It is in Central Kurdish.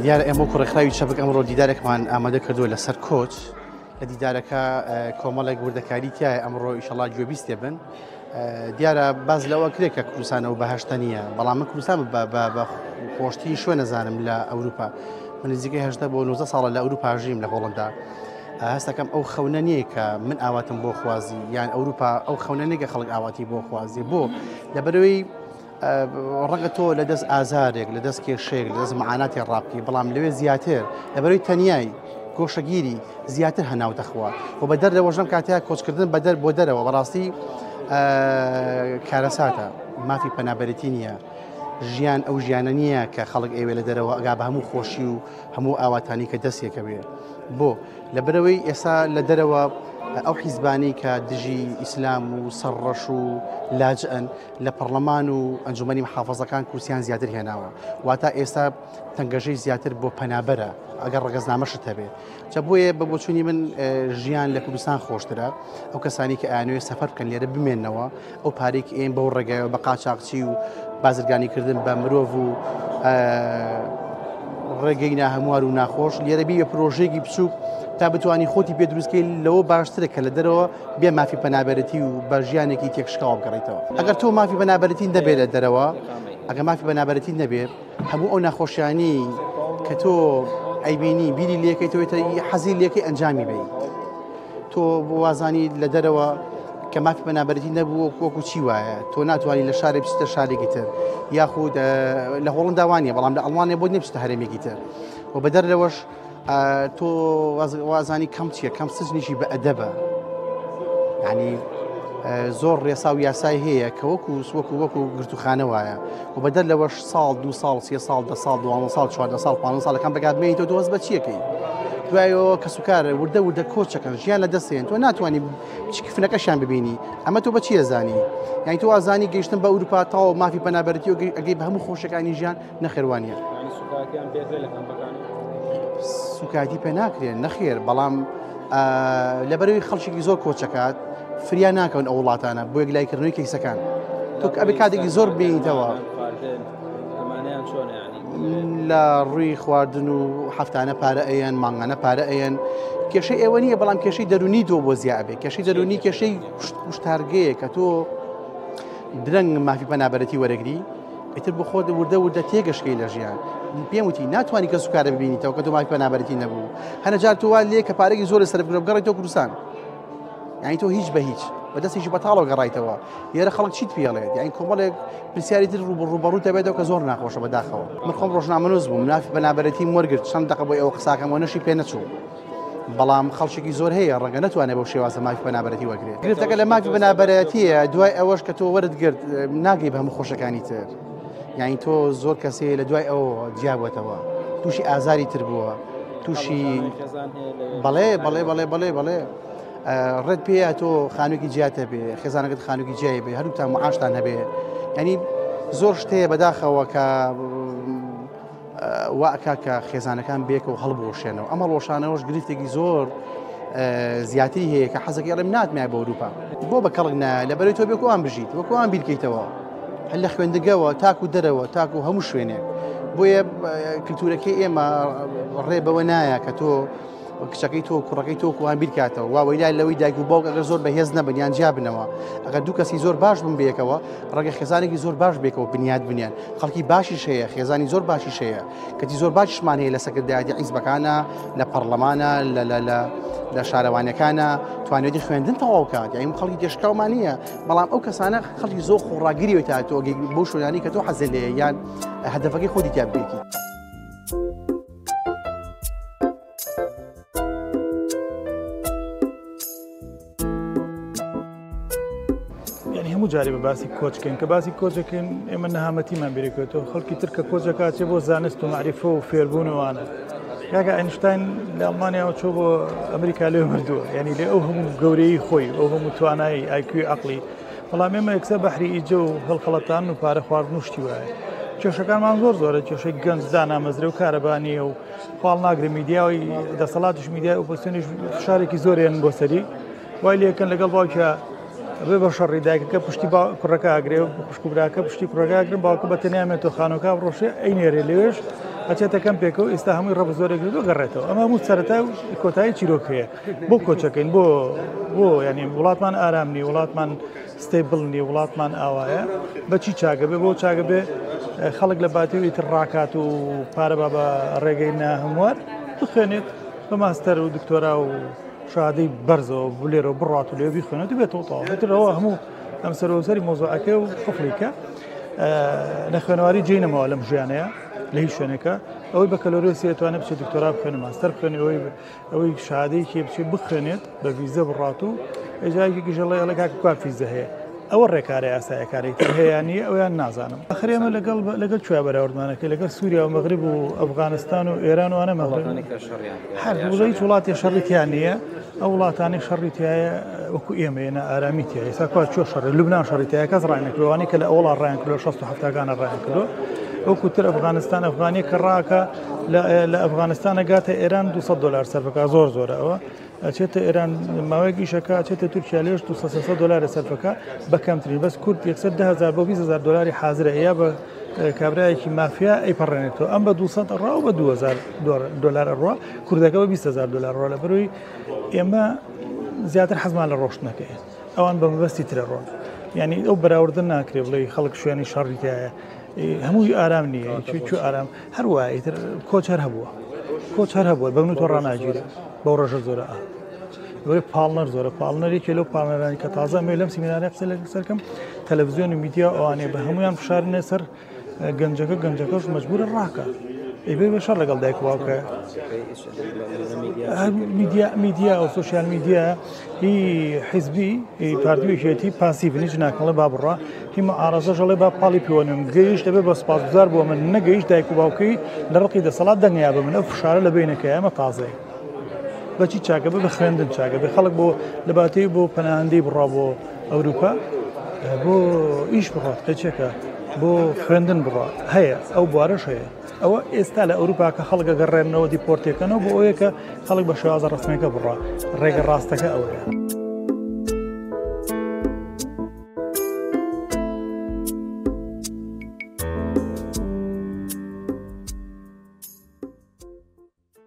دیارە ئێمە وەکو ڕێکخراوی چەپک ئەمڕۆ دیدارێکمان ئامادە کردووە لەسەر کۆچ لە دیدارەکە کۆمەڵێک وردەکاری تایە ئەمڕۆ ئیشەڵا گوێبیستێ بن دیارە باز لەوە کرێ کە کوردستانەوە بەهشتە نییە بەڵام من کوردستان بە خۆشترین شوێن نەزانم لە ئەوروپا من نزیکەی هەشتا بۆ 19 ساڵە لە ئەوروپا ژیم لە هۆڵندا هەستەکەم ئەو خەونە نییە کە من ئاواتم بۆ خوازی یان ئەوروپا ئەو خەونە نییە کە خەڵک ئاواتی بۆ خوازی بۆ لەبەرەوەی ڕەنگە تۆ لە دەست ئازارێک لە دەست کێشەیەک لە دەست معاناتی ڕابکەی بەڵام لەوێ زیاتر لەبەرەوەی تەنیای گۆشەگیری زیاتر هەناو دەخوا و بەدەر لەوەش لەم کاتەیە کۆچکردن بەدەر بۆ دەرەوە بەڕاستی کارەساتە مافی پەنابەرێتی نییە ژیان ئەو ژیانە نییە کە خەڵک ئەوێ لە دەرەوە ئەگا بە هەموو خۆشی و هەموو ئاواتانی کە دەستێکەوێ بۆ لەبەرەوەی ئێستا لە دەرەوە ئەو حیزبانی کە دژی ئیسلام و سەرڕەش و لاجئن لە پەڕلەمان و ئەنجومەنی محافەزەکان کورسیان زیاتر هێناوە واتە ئێستا تەنگەژەی زیاتر بۆ پەنابەرە ئەگەر ڕەگەزنامەشت هەبێ جا بۆیە بە بۆچوونی من ژیان لە کوردستان خۆشترە ئەو کەسانی کە ئەیانەوێ سەفەر بکەن لێرە بمێنەوە ئەو پارێک ئێن بەو ڕێگایەوە بە قاچاقچی و بازرگانیکردن بە مرۆڤ و ڕێگەی ناهەموار و ناخۆش لێرە بی بە پرۆژەیەکی بچووک تا بتوانی خۆتی پێ دروستکەی لەوە باشترە کە لە دەرەوە بێ مافی پەنابەرەتی و بە ژیانێکی تێکشکاوە بگەڕیتەوە ئەگەر تۆ مافی پەنابەرەتی نەبێ لە دەرەوە ئەگەر مافی پەنابەرەتی نەبێ هەموو ئەو ناخۆشیانی کە تۆ ئەیبینی بیری لەکەیتەوەی حەزی لەکەی ئەنجامی بی تۆ وازانی لە دەرەوە کە مافی پەنابەرەتی نەبوو وەکو چی وایە تۆ ناتوانانی لە شارێک بچیتە شارێکی تر یاخود لە هۆڵندا وانە بەڵام لە ئەڵمانیا بۆ نەبچتە هەرێمێکی تر و بەدەر لەوەش تۆ وازانی کەم چییە کەم سجنیشی بە ئەدەبە ینی زۆر ڕێسا و یاسای هەیە کە وەکو وەکو وەکو گرتوخانە وایە و بەدەر لەوەش ساڵ دو ساڵ سێ ساڵ دە ساڵ دوانە ساڵ چواردە ساڵ پ ساڵەکان بەگات بێنیتەوە دۆست بە چیەکەی دوایەوە کەسوکار وردە وردە کۆچەکەن ژیان لە دەستێن تۆ ناتوانانی کفنەکەشیان ببینی ئەمە تۆ بە چیە زانی یانی تۆ ئازانی گەیشتن بە ئەوروپا تاو مافی پەنابەرەتی و ئەگەی بە هەموو خۆشەکانی ژیان نەخێوانە سوکایەتی پێ ناکرێن نەخێر بەڵام لەبەرەوەی خەڵکێکی زۆر کۆچەکات فریا ناکەون ئەو وڵاتانە بۆ یەکلایکردنەوەی کەیسەکان تۆ ئەبێ کاتێکی زۆر بینیتەوە لە ڕووی خواردن و هەفتانە پارە ئەیەن مانگانە پارە ئەیەن کێشەی ئێوە نییە بەڵام کێشەی دەرونی تۆ بۆ زیابێ کێشەی دەرونی کێشەی کوشتارگەیە کە تۆ درەنگ مافی پەنابەرەتی وەرەگری ئیتر بۆ خۆت وردە وردە تێگەشکەی لە ژیان پێم وتی ناتوانانی کەس و کارە ببینیتەوە کە تۆ مافی پەنابەرەتی نەبوو هەنە جار تۆ وا لێ کە پارێکی زۆر سەرف بگەڕێیتەوە کوردستان یعنی تۆ هیچ بە هیچ بەدەستێکی بەتاڵەوە گەڕایتەوە لێرە خەڵک چیت پێڵێت یعنی کۆمەڵێک پرسیاری تر ڕووبەڕوو دەبێتەوە کە زۆر ناخۆشە بەداخەوە من خۆم ڕۆژنامەنووس بووم مافی پەنابەرەتیم وەرگرت چەند دەقە بۆی ئەوە قساکەم وە نەشی پێ نەچوو بەڵام خەڵکێکی زۆر هەیە ڕەنگە نەتوانێت بەو شێوازە مافی پەنابەرەتی وەرگێت گرفتەکە لە مافی پەنابەرەتیە دوای ئەوەش کە تۆ وەرت گرت ناگەی بە هەموو خۆشەکانی تر یعنی تۆ زۆر کەسێ لە دوای ئەوە جیابووەتەوە تووشی ئازاری تر بووە تووشی بەڵێ بەڵێ بەڵێ بەڵێ بەڵێ ڕێت پێیە تۆ خانوویەکی جیات هەبێ خێزانەکەت خانوویەکی جیای بێ هەردووکتان معاشتان هەبێ یعنی زۆر شتەیە بەداخەوە کە وا ئەکا کە خێزانەکان بێکەوە هەڵبوەشێنەوە ئەم هەڵوەشانەوەش گرفتێکی زۆر زیاتری هەیە کە حەزەکەی ئەڵێم ناتمای بە ئەوروپا بۆ بە کەڵک نایە لەبەرەی تۆ بێکوان بژیت وەکوان بیرکەیتەوە هەر لە خوێندنگەوە تاکو دەرەوە تاکو هەموو شوێنێک بۆیە کللتورەکەی ئێمە ڕێ بەوە نایە کە تۆ کچەکەی تۆ کوڕەکەی تۆ کوان بیرکاتەوە وا وەیلای لەوەی دایک و باوک ئەگەر زۆر بەهێز نەبن یان جیا بنەوە ئەگەر دوو کەسی زۆر باش بن بێکەوە ڕەنگە خێزانێکی زۆر باش بێکەوە بنیاد بنیان خەڵکی باشیش هەیە خێزانی زۆر باشیش هەیە کەچی زۆر باشیشمان هەیە لە سەکردایەتی حیزبەکانە لە پەرلەمانە لە لە لە لە شارەوانەکانە توانێتی خوێندن تەواو کات یایم خەڵکی تێشکاومان نییە بەڵام ئەو کەسانە خەڵکی زۆر خۆڕاگری تا تۆ بۆ شوێنانی کە تۆ حەزێ لێ یان هەدەفەکەی خۆتی تیا بێکی. یعنی هەموو جارێ بە باسی کۆچکەین کە باسی کۆچەکەین ئێمە نەهامەتیمان بیرێکێتەوە خەڵکی تر کە کۆچەکاتێ بۆ زانست و معریفە و فێربوونەوانە کاکە ئەینشتین لە ئەڵمانیاوە چۆ بۆ ئەمریکا لێ مردووە یعنی لێ ئەو هەموو گەورەی خۆی ئەو هەموو توانایی ئایکوی عقلی بەڵام ئێمە یەکسەر بەحری ئیجە و هەڵخەڵەتان و پارە خواردن و شتی وایە کێشەکانمان زۆر زۆرە کێشەی گەنج دانامەزرێ و کارەبا نییە و پاڵ ناگرێ میدیای دەسەڵاتیش میدیای ئۆپۆزیسیۆنیش فشارێکی زۆریان بۆ سەری. وای لێکەن لەگەڵ باوکیا بێ بە شەڕی دایکەکە پشتی با کوڕەکە ئاگرێ و خوشک و براکە پشتی کوڕەکە ئاگرن باوکە بە تەنیا مێتەوە خانووەکە بڕۆشێ ئەی نێرێ لەوێش ئەچێتە کەمپێکەوە ئێستا هەمووی ڕەب زۆرێک لێ گەڕێتەوە ئەمە هەموو سەرەتا و کۆتایی چیرۆک هەیە بۆ کۆچەکەین بۆ بۆ ینی وڵاتمان ئارام نی وڵاتمان stable نی وڵاتمان ئاوایە بەچی چاگە بێ بۆ چاگە بێ خەڵک لە باتی و ئیتر ڕاکات و پارە با بە ڕێگەی ناهەموار بخوێنێت بە ماستەر و دکتۆرا و شادەی بەرزەوە بلێرەوە بڕات و لێ بیخوێنێت و بێتەوە تەواو ئیتر ئەوە هەموو ئەم سەرۆسەری مۆزوعەکە و قفڵیکە نەخوێنەواری جێی نەماوە لەم ژیانەیە لە هیچ شوێنێکە ئەوەی بە کەلۆریۆسی ئەتوانێت بچێت دکتۆرا بخوێنێ ماستەر بخوێنێ ئەوەی ئەوەی شادەیەکی بچێت بخوێنێت بە ڤیزە بڕات و ئێجایەکی ژەڵێ ئەڵێ کاکە کوا فیزە هەیە ئەوە ڕێکارە یاسایەکانی تر هەیە نییە ئەویان نازانم ئەخر ئێمە لەگەڵ لەگەڵ کوێ بەراوردمانەکەی لەگەڵ سووریا و مەغرب و ئەفغانستان و ئێران و ئەوانە مەغرب هەر هیچ وڵاتێ شەڕی تیا نییە ئەو وڵاتانەی شەڕی تایە وەکو ئێمەیە نە ئارامی تایە ئێستا کوا چۆ شەڕی لوبناان شەڕی تایە کەس ڕای نەکردوانی کە لە ئەوڵا ڕایان کردو 67 ەکانە ڕایان کردو وەکو تر ئەفغانستان ئەفغانی کە ڕاکە لە ئەفغانستانە گاتە ئێران 200 دلار سەرفەکە زۆر زۆرە ئەوە ئەچێتە ئێران ماوەیەک ئیشەکە ئەچێتە تورکیا لێش 200 دلار سەرفەکە بە کەمترین بەس کورد یەکسەر 10000 بۆ 20000 دلاری حاضرە یا بە کابرایەکی مافیا ئەیپەڕێنێتەوە ئەم بە 200 ئەڕا و بە 2000 دلار ئەڕوا کوردەکە بە 20000 دلار ڕۆ لە بەروی ئێمە زیاتر حەزمان لە ڕۆشتنەکەی ئەوان بە مەبەستی ترە ڕۆن یعنی ئەو بەراوردن ناکرێ بڵێ خەڵک شوێنی شەڕی تایە هەمووی ئارام نییە چ ئارام هەروە ئیتر کۆچ هەر هەبووە کۆچ هەر هەبووە بەم تۆ ڕناگیرێت بەو ڕێژە زۆرە ئا بۆیە پاڵنەر زۆرە پاڵنەر یەکێ لەو پاڵنەرانی کە تازە ئەمەوێ لەم سیمینارە قسە لەگەڵ سەرکەم تەلەڤزیۆن و میدیا ئەوانەیە بە هەمویان فشارنێ سەر گەنجەکە گەنجەکەش مەجبورە ڕاکە ئەی بێ شەڕ لەگەڵ دایک باوکە میدیا میدیا و سوسیال میدیا هی حیزبی پارتی و یەکێتی پاسیڤن هیچ ناکەڵێ با بڕوا هی معارەزەش ئەڵێ با پاڵی پێوەنێم گەیشت دەبێ بە سوپاسگوزار بۆ من نەگەیشت دایک و باوکی لە ڕقی دەسەڵات دەنگیا بە من ئەو فشارە لە بینەکەی ئەمە تازەیە بەچی چاکە بە خوێندن چاکە بێ خەڵک بۆ لە باتی بۆ پەناهندەی بڕا بۆ ئەوروپا بۆ ئیش بڕات قەچێکە بۆ خوێندن بڕات هەیە ئەو بوارەش هەیە ئەوە ئێستا لە ئەوروپا کە خەڵک ئەگەڕێنەوە دیپۆرتێکەنەوە بۆ ئەوەیە کە خەڵک بە شێوازە ڕەسمیەکە بڕوا ڕێگە ڕاستەکە ئەوەیە.